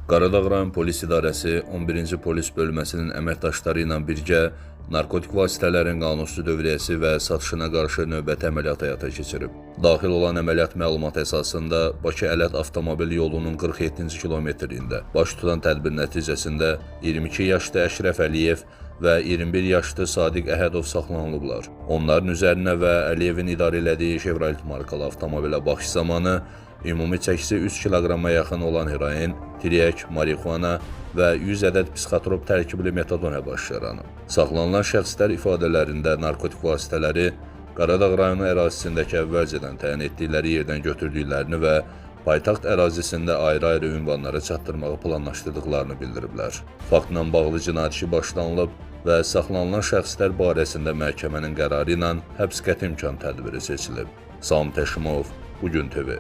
Qaradağ rayon polis idarəsi 11-ci polis bölməsinin əməkdaşları ilə birgə narkotik vasitələrin qanunsuz dövriyyəsi və satışına qarşı növbəti əməliyyat həyata keçirib. Daxil olan əməliyyat məlumatı əsasında Bakı-Ələt avtomobil yolunun 47-ci kilometrində baş tutan tədbir nəticəsində 22 yaşlı Əşrəf Əliyev və 21 yaşlı Sadiq Əhədov saxlanılıblar. Onların üzərinə və Əliyevin idarə elədiyi Chevrolet markalı avtomobilə baxış zamanı ümumi çəkisi 3 kiloqrama yaxın olan heroin, tiryək, marixuana və 100 ədəd psixotrop tərkibli metadon baş yaranıb. Saxlanılan şəxslər ifadələrində narkotik vasitələri Qaradağ rayonu ərazisindəki əvvəlcədən təyin etdikləri yerdən götürdüklərini və paytaxt ərazisində ayrı-ayrı ünvanlara çatdırmağı planlaşdırdıqlarını bildiriblər. Faktla bağlı cinayət işi başlanılıb və saxlanılan şəxslər barəsində məhkəmənin qərarı ilə həbs qəti imkan tədbiri seçilib. Sam Təşimov, Bu Gün TV.